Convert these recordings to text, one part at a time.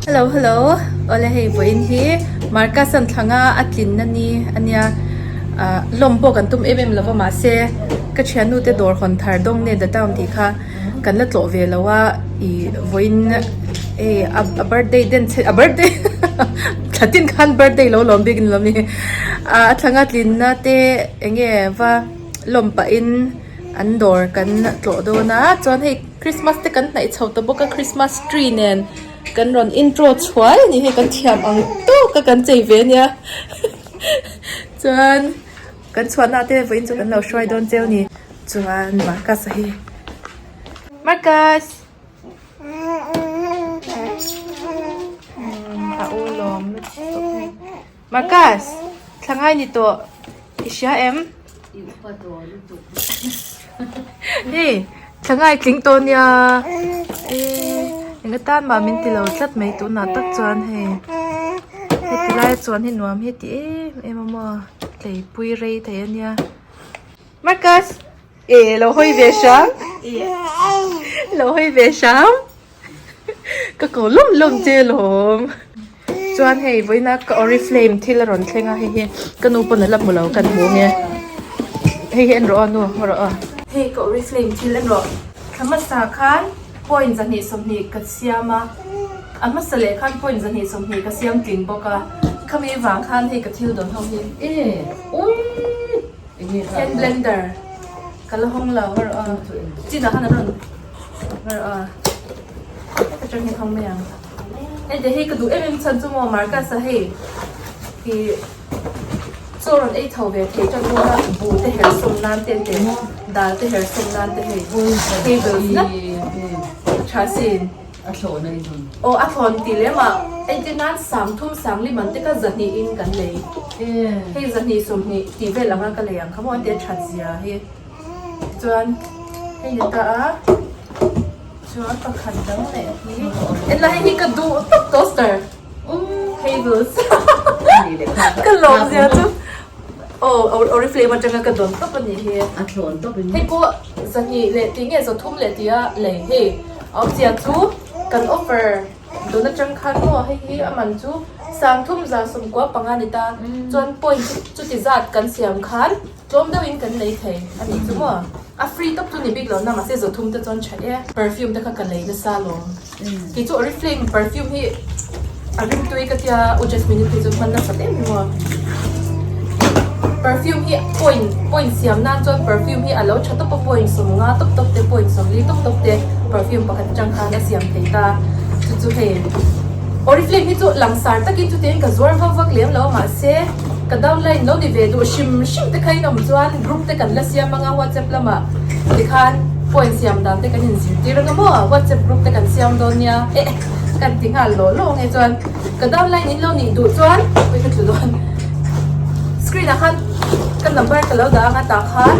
Hello hello awle hei vawiin hi Marcus an thlanga a tlinna ni ania ah lawm pawh kan tum em em lova mahse ka thiannu te dawr hawn thar dawng nge the town tih kha kan la tlawh ve lo a ih vawiin hei a birthday den chhe a birthday thla tin khan birthday lo lawm bik ni lo mi ah a thlanga tlinna te eng nge va lawm pahin an dawr kan tlawh dawn a chuan hei Christmas te kan hnaih chho ta bawk a Christmas tree nen kan rawn intro chhuai a ni hei kan thiam ang tawk a kan chei ve ania chuan kan chhuahna te vawiin chu kan lo hruai dawn cheu a ni chuan Marcus a hi Marcus a u lawm lutuk hei Marcus thla ngai ni tawh i hria em? I upa tawh lutuk. Hei thla ngai tling tawh nia eh eng atan mah min ti lo tlat mai tunah tak chuan hei heti lai chuan hi nuam hi ti em em a maw tleipui rei thei a nia Marcus eh lo hawi ve hram lo hawi ve hram. Ka ko lawm lawm che lawm. Chuan hei vawiina ka oriflame thil a rawn thleng a hei hi ka nu pawn a la hmu lo kan hmu nge. Hei hi en rawh aw nu haw rawh aw. Hei ka oriflame thil en rawh. Thla hmasa khan point 220 ka siam a, a hmasa leh khan point 220 ka siam tling bawk a. Khami vang khan hei ka thil dawn ho hi. Hand blender ka la hawng lo haw rawh aw. Chinah khan an rawn. Atang hian hawng mai ang. Hei te hei ka duh em em chhan chu maw Marcus a hei i chaw rawn ei tho ve thei tan dawn a buh te her sawm nan te te dal te her sawm nan te hei table ngat tha sin. A thlawn a ni dawn. Aw a thlawn tih lem ah entir nan 30 35 te kha 200 in kan lei. Hei 220 tih vel anga ka lei ang kha maw an ti a that zia hi. Chuan hei ni ta a chuan pakhat dang leh hi en la hei hi ka duh tawp toaster Havells ka lawm zia chu aw oriflame atanga ka dawn tawp a nih hi a thlawn tawp in hei pawh 200 leh tih nge 300 leh tia lei hei awmzia chu kan offer dawn atang khan maw hei hi a man chu 3,095 ni ta chuan point chuti zat kan siam khan. Tlawm deuhin kan lei thei a nih chu maw? A free tawp chu ni bik lo na mahse zawthum te chuan tha e. Perfume te kha ka lei nasa alawm. Kei chu Oriflame perfume hi a rimtui ka tia U Jasmine i phei chu hman nasat em hi maw. Perfume hi point point siam nan chuan perfume hi a lo tha tawp a point 50 tawp tawp te point 40 tawp tawp te perfume pakhat atang khan a siam thei ta. Chu chu hei Oriflame hi chu langsar takin chutiang ka zuar vak vak lem lo mahse. Ka downline lo ni ve duh hrim hrim te kha in awm chuan group te kan la siam anga whatsapp lamah tikhan point siam dan te kan inzirtir anga maw whatsapp group te kan siam dawn nia eh kan ti nghal lawh lawh ange chuan ka downline in lo nih duh chuan ui ka tlu dawn screen ah khan ka number ka lo dah anga tah khan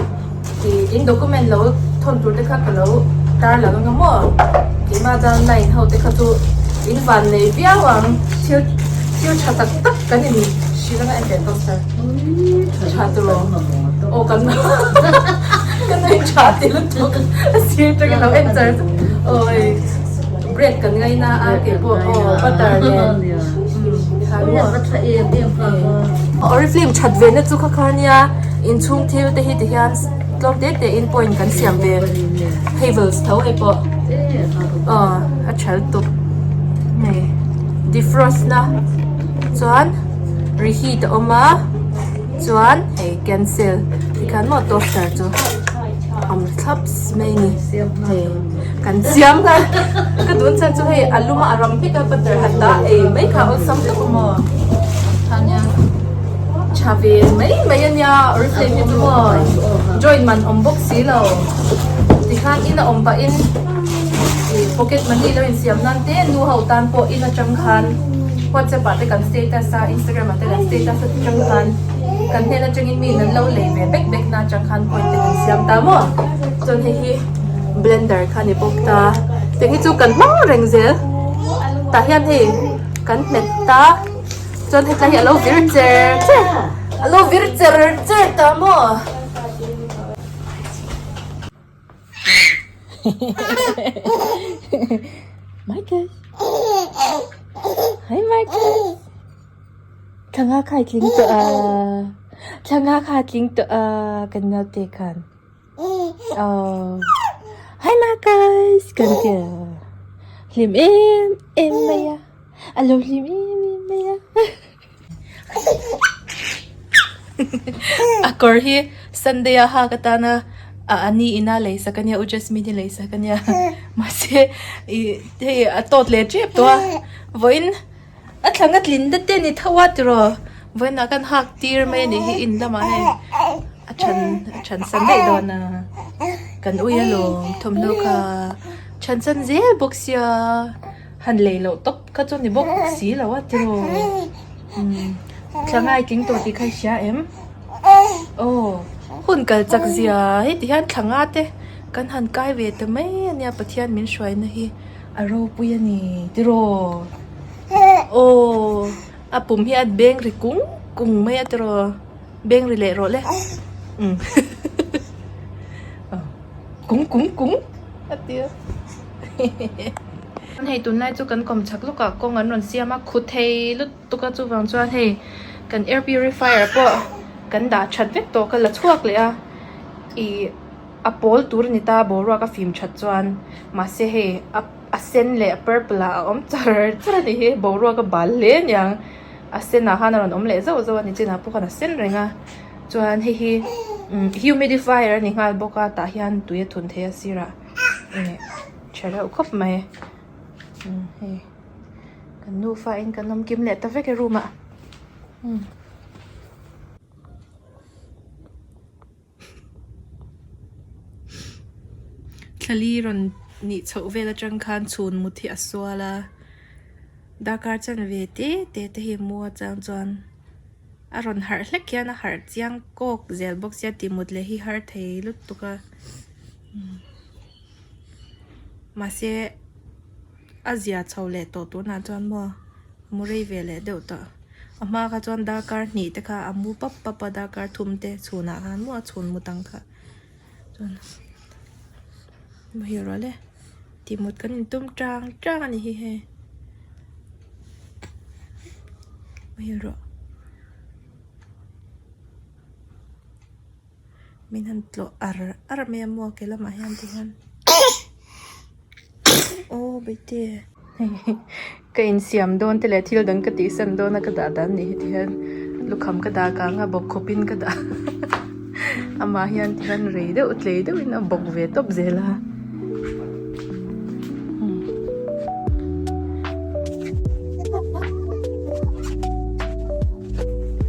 ih in document lo thawn tur te kha ka lo tar lang anga maw keimah downline ho te kha chu in van nei viau ang thil thil tha tak tak kan in hrilh anga en teh toaster tha tur aw kan kan en tha ti lutuk a sir atangin lo en char char awi bread kan ngaina a keipawh aw butter nen Oriflame that ve na chu kha kha nia inchhung thil te hi ti hian tlawm te te in point kan siam ve Havells tho hei pawh aw a tha lutuk hei defrost na chuan reheat a awm a chuan hei cancel tikhan maw toaster chu awm thlap mai a ni hei kan siam nghal ka tun chan chu hei a lum a a ram vek a butter han dah ei mai kha awlsam tak a maw tania tha ve mai mai a nia oriflame hi chu maw join man awm bawk si lo tikhan in a awm pahin ih pocket money lo insiam nan te nu ho tan pawh in atang khan whatsapp ah te kan status a instagram ah te kan status atang khan kan hnen atangin mi in an lo lei ve bek bek na atang khan point te kan siam ta maw chuan hei hi blender kha ni bawk ta tiang hi chu kan hmang reng zel tah hian hei kan hmet ta chuan hetlai hi a lo vir cher cher a lo vir cher cher ta maw. Michael. Marcus. Thla nga kha i tling tawh a. Thla nga kha a tling tawh a kan naute khan. Aww. Hi Marcus kan ti a. Hlim em em mai a. A lo hlim em em mai a. A kawr hi Sunday a hak atana a ni ina lei sak a nia U Jasmine i lei sak a nia mahse ih hei a tawt leh tep tawh a vawiin a thlang a tlin na te a ni tho a tiraw vawiin ah khan hak tir mai a nih hi in lamah hei a than a than san daih dawn a kan ui alawm thawmhnaw kha than san zel bawk sia. Han lei loh tawp kha chu ni bawk si lo a tiraw umm thla ngai tling tawh tih kha i hria em aw hun kal chak zia heti hian thla nga te kan han kai ve ta mai a nia Pathian min hruaina hi a ropui a ni tiraw aw a pum hi a beng ri kung kung mai a tiraw beng ri leh rawh le umm kung kung kung a ti a. Hei tunlai chu kan kawm chak lawkah kawng an rawn siam a khu thei lutuk a chuvang chuan hei kan air purifier pawh kan dah that vek tawh ka la chhuak leh a ih a pawl tur a ni ta boruak a fim that chuan mahse hei a a sen leh a purple ah a awm char char a ni hi boruak a bal hle a niang a sen ah khan a rawn awm leh zauh zauh a ni chinah pawh khan a sen reng a chuan hei hi humidifier a ni nghal bawk a tah hian tui a thun thei a sirah. Tha reuh khawp mai hei kan nufa in kan awm kim leh ta vek e room ah thlali rawn nih chhoh vel atang khan chhun mut hi a sual a darkar chanve te te te hi mu atang chuan a rawn harh hlek hian a harh chiang kawk zel bawk sia tih mut leh hi har thei lutuk a. Mahse a zia chho leh tawh tunah chuan maw a mu rei ve leh deuh tawh a hma kha chuan darkar hnih te kha a mu pap pap a darkar thum te chhunah khan maw a chhun mut ang kha chuan muhil rawh le tih mut kan intum tang tang a ni hi hei muhil rawh. Min han tlawh ar ar mai a maw ke lamah hian ti hian aw baite ka insiam dawn te leh thil dang ka tihsan dawn a ka dah dan nih hi ti hian lukham ka dah kang a bawk khawpin ka dah amah hian ti hian rei deuh tlei deuhin a bawk ve tawp zel a.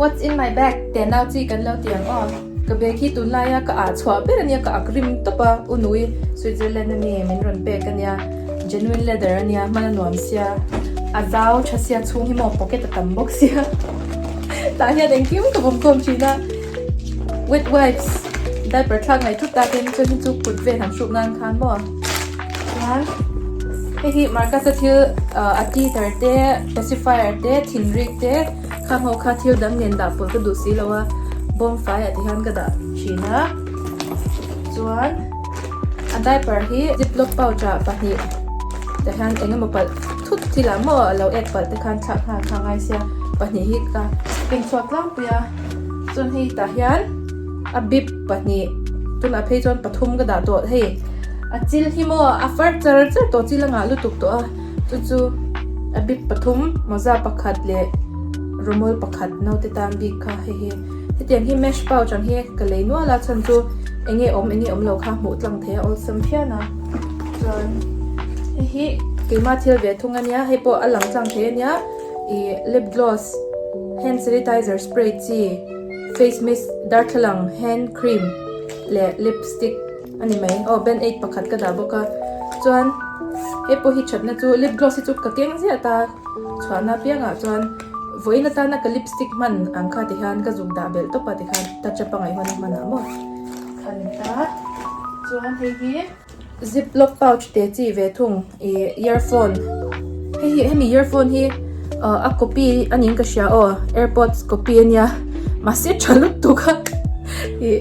What's in my bag teh nau chi kan lo ti ang aw. Ka bag hi tunlaia ka ah chhuah ber ania ka ak rim tawp a u nui Switzerland ami min rawn pek ania genuine leather ania hman a nuam sia a zau tha sia chhung hi maw pocket a tam bawk sia tah hian engkim ka vawm khawm thin a wet wipes diaper thlak ngaih thut takin chuan hi chu kut vel han hruk nan khan maw chuan hei hi Marcus a thil a teether te pacifier te thinrik te. Khang ho kha thil dang nen dah pawlh ka duh si lo a, bawm fai ah ti hian ka dah thin a, chuan a diaper hi ziplock pouch ah pahnih tah hian eng emaw palh thut thil ah maw a lo ek palh te khan thlak nghal kha a ngai sia, pahnih hi ka keng chhuak tlangpui a, chuan hei tah hian a bib pahnih tunah phei chuan pathum ka dah tawh hei a chil hi maw a far char char tawh chil a ngah lutuk tawh a. Chu chu a bik pathum mawza pakhat leh rawmawl pakhat naute tan bik kha hei hi hetiang hi mesh pouch ang hi ka lei nual a chhan chu eng nge awm eng nge awm lo kha hmuh tlang thei a awlsam phian a chuan hei hi keimah thil ve thung ania hei pawh a lang tlang thei ania ih lip gloss hand sanitizer spray chi face mist darthlalang hand cream leh lipstick. A ni mai. Aw band aid pakhat ka dah bawk a. Chuan hei pawh hi thatna chu lip gloss hi chu ka keng ziah ta chhuahna apiangah chuan vawiin atana ka lipstick hman ang kha ti hian ka zuk dah belh tawp a tikhan touch up a ngaihhawn a hmanah maw kha ni ta. Chuan hei hi zip lock pouch te chi ve thung ih earphone hei hi hemi earphone hi a copy a niin ka hria aw airpods copy a nia mahse tha lutuk a ih.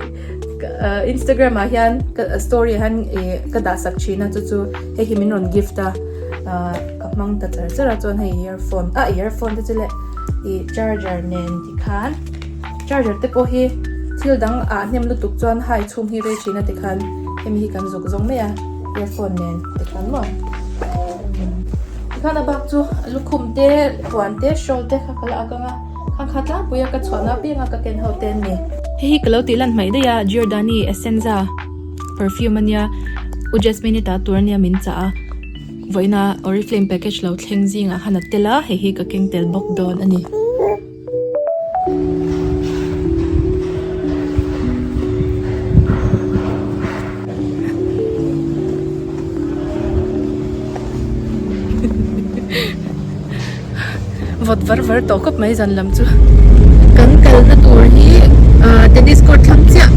Instagram ah hian ka story ah hian ih ka dah sak thin a chu chu hei hi min rawn gift a ah ka. ka hmang ta char char a chuan hei earphone ah earphone te chu leh ih charger nen tikhan charger te pawh hi thil dang ah hnem lutuk chuan hai chhung hi rei thin a tikhan hemi hi kan zuk zawng mai a earphone nen tikhan maw tikhan a bak chu lukhum te puan te shawl te kha ka la ak ang a khang kha tlangpui a ka chhuahna apianga ka ken ho te an ni. Hei hi ka lo tih lan hmaih daih a Giordani Essenza perfume ania U Jasmine-i ta tur ania min chah a. Vawiina Oriflame package lo thleng zingah khan a tel a, hei hi ka keng tel bawk dawn a ni. Vawt var var tawh khawp mai zan lam chu. Kan kalna tur hi ahh tennis court thlang chiah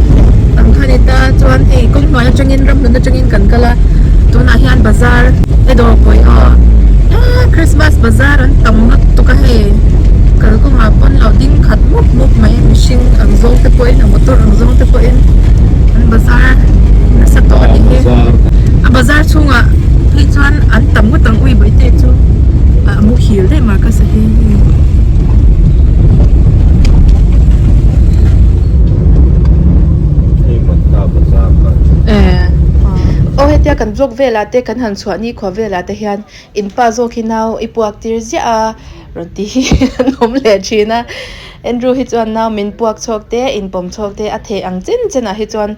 ang kha ni ta chuan hei kawng hnuai atangin ramhlun atangin kan kal a tunah hian bazar e dawr pawih aw aaa christmas bazar an tam lutuk a hei kalkawngah pawn lo ding khat mup mup mai mihring ang zawng te pawhin a motor ang zawng te pawhin an bazar nasa tawh a ni hi a bazar chhungah phei chuan an tam ngawt ang ui bawihte chu. A muhil daih Marcus a hi hei. Hei Matta bazar kha. Eh. Aw hetia kan vlog velah te kan han chhuah ni khua velah te hian in pa zawk hi nau i puak tir ziah a rawn ti hi an awm leh thin a. Andrew hi chuan nau min puak chhuak te in pawm chhuak te a theih ang chen chen ah hi chuan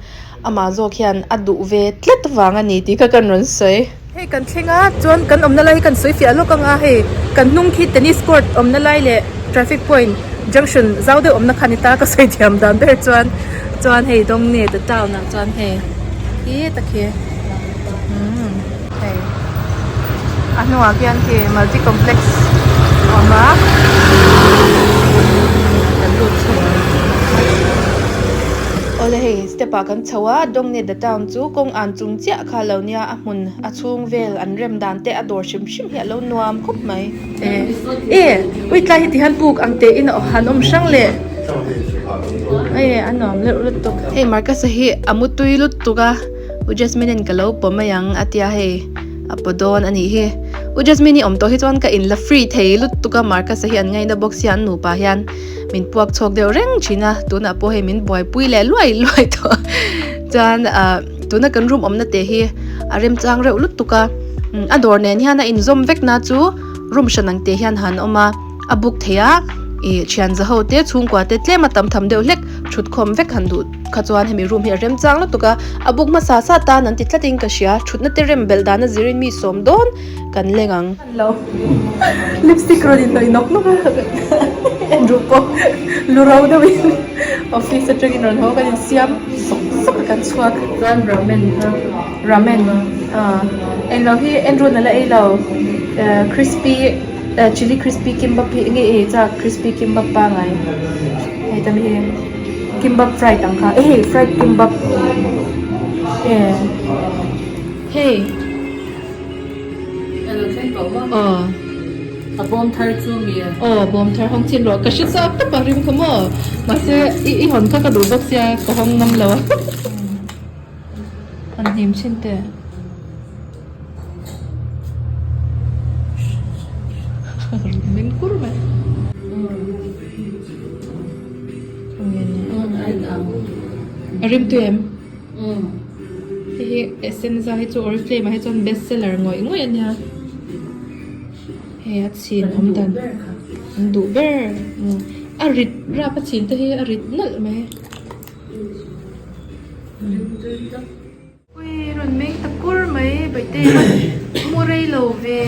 amah zawk hian a duh ve tlat vang a ni tih kha kan rawn sawi. Hei kan thleng a chuan kan awmna lai hi kan sawi fiah lawk ang a hei kan hnung khi tennis court awmna lai leh traffic point junction zau deuh awmna kha a ni ta ka sawi thiam dan ber chuan chuan hei Dongnae the town ah chuan hei hetak hi umm hei a hnungah khian khi multi complex a awm a kan lut chho ang awle hei step ah kan chho a Dongnae the town chu kawng an chung chiah kha lo nia a hmun a chhung vel an rem dan te a dawr hrim hrim hi a lo nuam khawp mai e e ui tlai hi tihian puk ang te in han awm hrang leh e a nuam leuh lutuk hei Marcus-a hi a mutui lutuk a U Jasmine in ka lo paw mai ang a tia hei a paw dawn a nih hi U Jasmine i awm tawh hi chuan ka in la free thei lutuk a Marcus-a hi an ngaina bawk sia an nupa hian min puak chhuak deuh reng thin a tunah pawh hei min buaipui leh luai luai tawh chuan ah. Tuna kan room awmna te hi a remchang reuh lutuk a a dawr nen hian a inzawm vek na chu room hran ang te hian han awm a a book theih a ih thian za ho te chhungkua te tlem a tam tham deuh hlek thut khawm vek han duh kha chuan hemi room hi a remchang lutuk a a book hmasa sa tan an ti tlat in ka hria thutna te rem belh dan a zirin mi sawm dawn kan leng ang. Lo lipstick rawn inhnawih nawk nawk a Andrew pawh lu ro deuhin office atangin rawn haw kan insiam sawk sawk a kan chhuak. Chuan ramen kha ramen ah englo hi Andrew na la ei lo crispy chilli crispy kimbap hi enge i ei chak crispy kimbap pangai hei ta mi hi kimbap fried ang kha e hei fried kimbap e hei. Aw. A bawm thar chu mi a. Aw bawm thar hawng chin rawh ka hre chak tawp a rim kha maw mahse i i hawn kha ka duh bawk sia ka hawng ngam lo a. An hnim thin te. Min kur mai. A rim tui em? Hei hi Essenza hi chu Oriflame ah hi chuan best seller ngawih ngawih a nia hei a chhin awm dan an duh ber a rit rap a chhin te hi a rit nalh mai ui rawn meng ta kur mai bawihte mu rei lo ve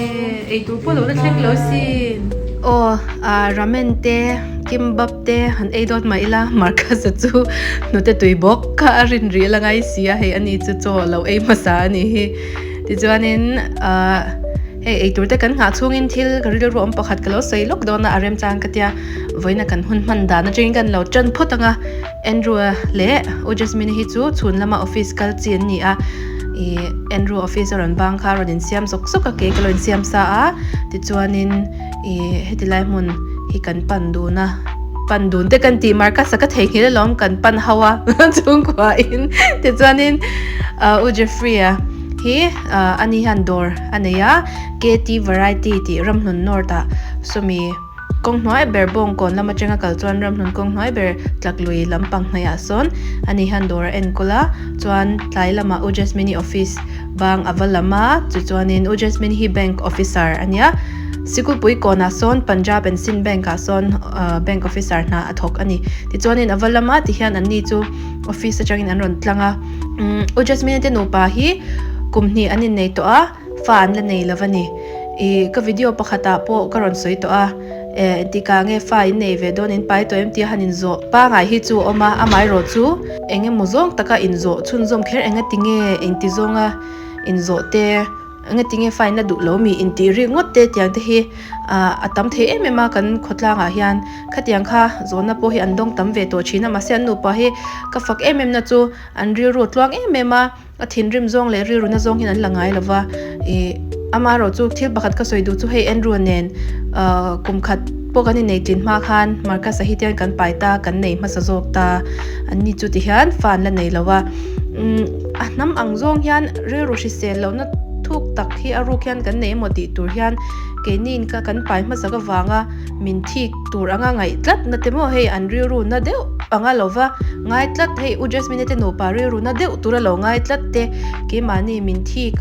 eitur pawh lo la thleng lo sin aw ah ramen te kimbap te han ei dawt mah ila Marcus-a chu hnute tui bawk kha a rin rih la ngai si a hei ani chu chaw a lo ei hmasa a nih hi tichuanin ahh hei eitur te kan nghah chhungin thil ka rilru awm pakhat ka lo sawi lawk dawn a a remchang ka tia vawiina kan hun hman dan atangin kan lo tan phawt ang a Andrew-a leh U Jasmine-i hi chu chhun lama office kal chi an ni a ih Andrew office a rawn bang kha a rawn insiam zawk zawk a ke ka lo insiam sa a tichuanin. Ih heti lai hmun hi kan pan dun a pan dun te kan tih Marcus a ka theihnghilh alawm kan pan ho a chhungkua in tichuanin ah U Jeffrey a hi. hi ani hian dawr a nei a KT variety tih Ramhlun North ah sawmi kawng hnuai ber Bawngkawn lam atanga kal chuan Ramhlun kawng hnuai ber tlak lui lampang hnaihah sawn ani hian dawr a enkawl a chuan tlai lamah U Jasmine-i office bang a va lam a tichuanin U Jasmine hi bank officer a nia Sikulpui kawnah sawn Punjab and Sind bank ah sawn bank officer hna a thawk a ni tichuanin a va lam a tihian anni chu office atangin an rawn tlang a U Jasmine te nupa hi kum hnih an innei tawh a fa an la nei lo a ni ih ka video pakhatah pawh ka rawn sawi tawh a eh engtikah nge fa in nei ve dawn in pai tawh em tia han inzawh pangai hi chu a awm a amaherawh chu eng emaw zawng taka inzawh chhunzawm kher eng ati nge engti zawnga inzawh te. Engatinge fine la duh lo mi intih rik ngawt te tiang te hi ah a tam thei em em a kan khawtlangah hian khatiang kha zawhna pawh hi an dawng tam ve tawh thin a mahse an nupa hi ka fak em em na chu an rilru tluang em em a a thinrim zawng leh rilru na zawng hian an la ngai lo va ih amaherawh chu thil pakhat ka sawi duh chu hei Andrew nen ah kum khat pawh kan innei tlin hma khan Marcus-a hi tiang kan pai ta kan nei hmasa zawk ta an ni chu tihian fa an la nei lo a umm a hnam ang zawng hian rilru hrisel lohna thuk tak hi a ruk hian kan nei emaw tih tur hian keini in ka kan pai hmasak avanga min thik tur anga ngaih tlat na te maw hei an rilru na deuh anga lo va ngai tlat hei U Jasmine te nupa rilru na deuh tura lo ngai tlat te keimahni min thik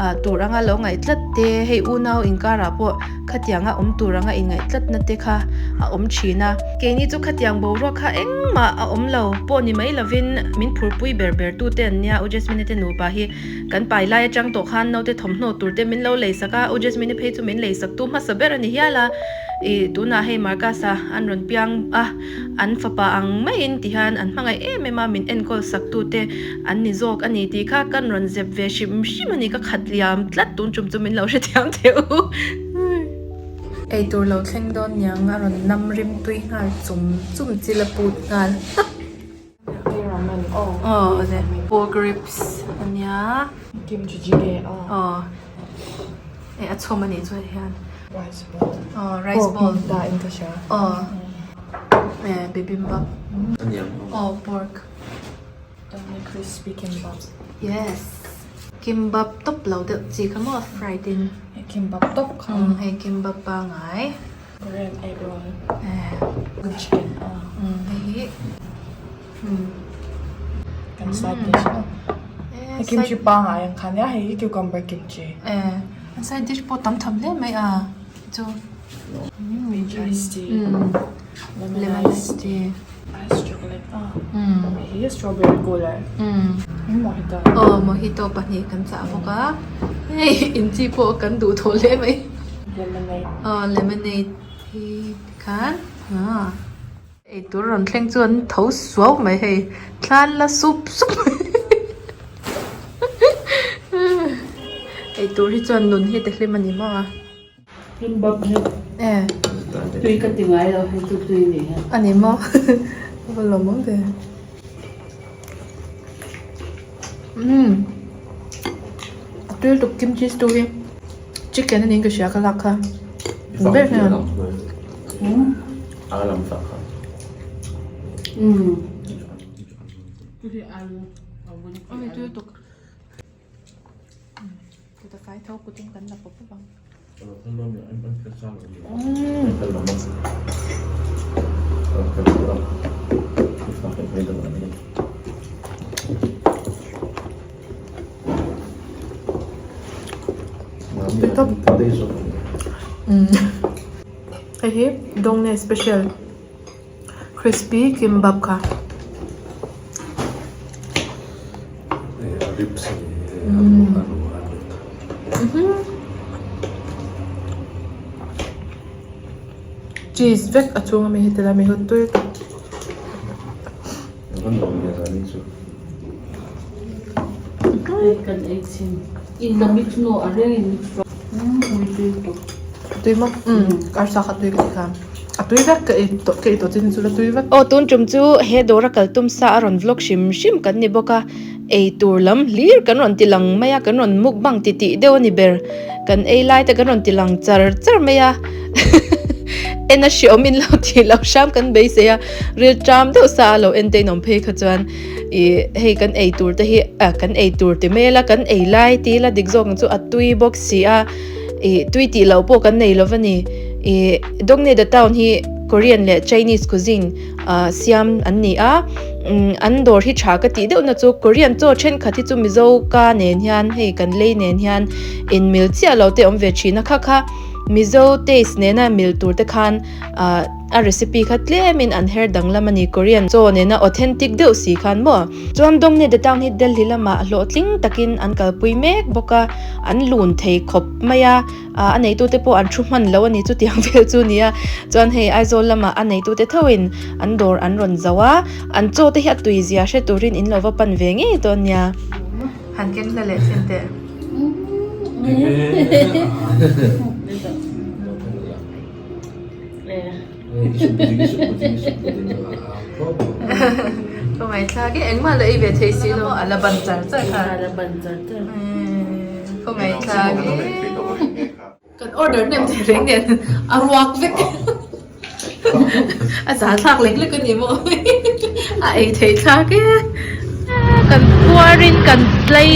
ah tur anga lo ngaih tlat te hei unau inkarah pawh Khatianga awm tur anga inngaih tlatna te kha a awm thin a. Keini chu khatiang boruak kha engmah a awm lo pawh ni mai lovin min phurpui ber ber tu te an nia. U Jasmine te nupa hi kan pai lai atang tawh khan naute thawmhnaw tur te min lo leisak a, U Jasmine phei chu min leisak tu hmasa ber a ni hial a. Ih tunah hei Marcus-a an rawn piang a, an fapa ang maiin ti hian an hmangaih em em a, min enkawl sak tu te an ni zawk a ni tih kha kan rawn zep ve hrim hrim a ni, ka khat liam tlat tun tum chu min lo hrethiam teh u. Eitur lo thleng dawn niang a rawn nam rim tui nghal chum chum chil a put nghal. Aw awle pork ribs a nia. Kimchi jjigae aw. Aw eh a chhawm a nih chu hei hian. Rice ball. Aw rice ball. Pork ta in ka hria. Aw eh bibimbap. Aw pork. Crispy kimbap. Yes. Kimbap top lo deuh chi kha maw a fried in. Hei kimbap top kha. Umm hei kimbap pangai. Korean egg roll. Eh. Good chicken a. Umm hei hi. Umm. Kan side dish a. Hei kimchi pangai ang kha nia hei hi cucumber kimchi. Eh. An side dish pawh tam tham hle mai a. Chu. Iced tea. Umm. Lemon iced tea. Ice chocolate a. Hei hi strawberry cooler. Mojito. Aw mojito pahnih kan chah bawk a. Hei in chi pawh kan duh thaw hle mai. Lemonade. Aw lemonade hi tikhan ah eitur rawn thleng chu an tho suau mai hei thlan la sup sup mai. Eitur hi chuan nun hi ti hlim a ni maw a. Kimbap hi Eh. tui ka ti ngai lo hei chu tui ni hian. A ni maw? A va lawm awm ve. Umm. A tui lutuk kimchi stew hi chicken a niin ka hria ka lak kha. Ber hian. Umm. Umm. A tui lutuk. Kut a fai tho kutin kan la pawp pawp ang. Hei hi Dongne special crispy kimbap kha. Cheese vek a chhung ami hi tel a mi hu tui tak. Tui maw umm arsa kha tui ka ti kha a tui vek ka ei tawh ka ei tawh chin chu la tui vek. Aw tun tum chu he dawr a kal tum sa a rawn vlog hrim hrim kan ni bawk a ei tur lam hlir kan rawn ti lang mai a kan rawn mukbang ti tih deuh a ni ber kan ei lai te kan rawn ti lang char char mai a. En a hreawm in lo tih loh hram kan beisei a, ril ṭam deuh sa a lo en te in awm phei kha chuan ih hei kan ei tur te hi ah kan ei tur ti mai ila kan ei lai ti ila dik zawk ang chu a tui bawk si a ih tui tih loh pawh kan nei lo va ni ih Dongnae the town hi Korean leh Chinese cuisine ah siam an ni a umm an dawr hi tha ka tih deuh na chu Korean chaw thenkhat hi chu Mizo ka nen hian hei kan lei nen hian inmil chiah lo te awm ve thin a kha kha. Mizo taste nena mil tur te khan ah a recipe kha tlemin an her danglam a ni Korean chaw nena authentic deuh si khan maw. Chuan Dongnae the town hi Delhi lamah hlawhtling takin an kalpui mek bawk a, an lun thei khawp mai a, ah a neitute pawh an thu hman lo a ni chutiang vel chu nia. Chuan hei Aizawl lamah a neitute thoin an dawr an rawn zo a, an chaw te hi a tui zia hre turin in lo va pan ve ngei dawn nia. Han ken hla leh thin teh. Ka ngaithlak e engmah la ei ve thei si lo a la ban char char kha a la ban char char ka ngaithlak e kan order hnem thei reng nen a ruak vek A za thlak lek lek a ni maw a ei theih thlak e kan puar in kan tlei.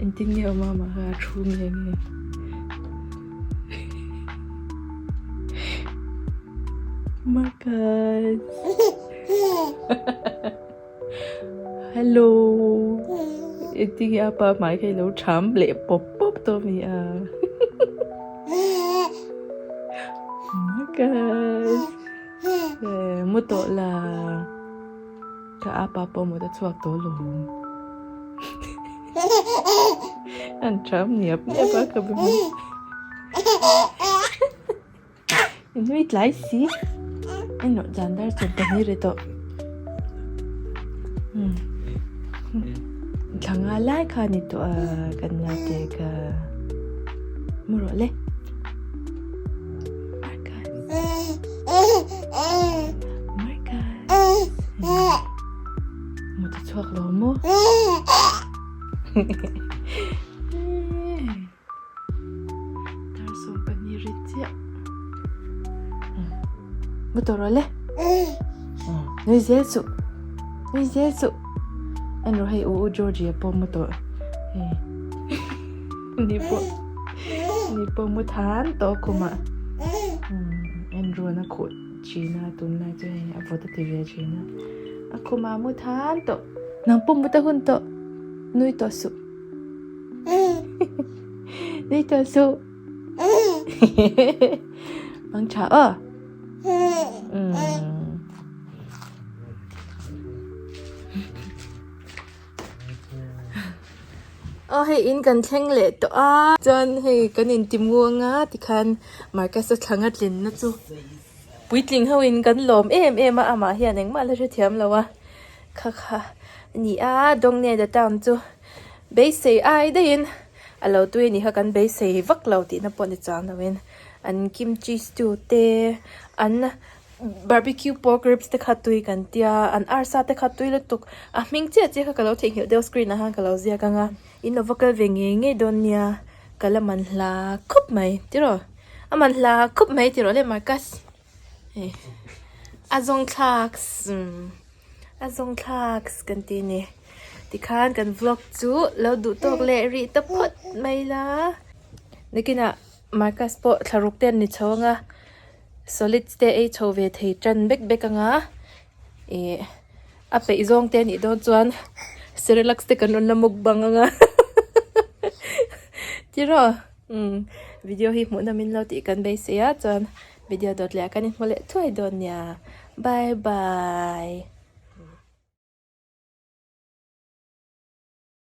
Engtin nge awm a mah kha a thu nge nge. Marcus. Hello. Engtin nge apa hmai kha i lo tham leh pawp pawp tawh a mi a. Marcus. Mu tawh la. Ka apa pawh mut a chhuak tawh lo. An tham niap niap a ka be. Nui tlai si englo zan dar chawp pahnih ri tawh thla nga lai kha a ni tawh a kan naute kha mu rawh le Marcus Marcus mut a chhuak lo maw. Dar 12 ri chiah. Mu tawh rawh le. Nui zel suh. Nui zel suh. En rawh hei u u Georgie pawh mu tawh. Hei. Ni pawh. Ni pawh mu than tawh khumah. En ruan a khuh thin a tunlai chu hei a vawt a ti ve thin a. A khumah mu than tawh. Nang pawh mu ta hun tawh. Nui tawh suh. Nui tawh suh. Mang tha aw. Aw hei in kan thleng leh tawh a. Chuan hei kan inti muang a tikhan Marcus a thlang a tlinna chu puitling ho in kan lawm em em a amah hian engmah la hrethiam lo a. Kha kha a ni a Dongnae the town chu beisei ai daihin a lo tui a ni kha kan beisei vak lo tihna pawh ni chuang loin an kimchi stew te an barbecue pork ribs te kha tui kan tia an arsa te kha tui lutuk a hming chiah chiah kha ka lo theihnghilh deuh screen ah khan ka lo ziak ang a in lo va kal ve ngei ngei dawn nia ka la man hla khawp mai tiraw a man hla khawp mai tiraw le Marcus. Hei a zawng thlak a zawng thlak kan ti a ni tikhan kan vlog chu lo duh tawk leh rih ta phawt mai la nakinah Marcus pawh thla ruk te an ni chho ang a solids te ei chho ve thei tan bek bek ang a ih a peih zawng te a nih dawn chuan cerelac te kan rawn la mukbang ang a tiraw. Umm video hi hmuh nawm in lo tih kan beisei a chuan video dawt leh ah kan inhmu leh thuai dawn nia bye bye.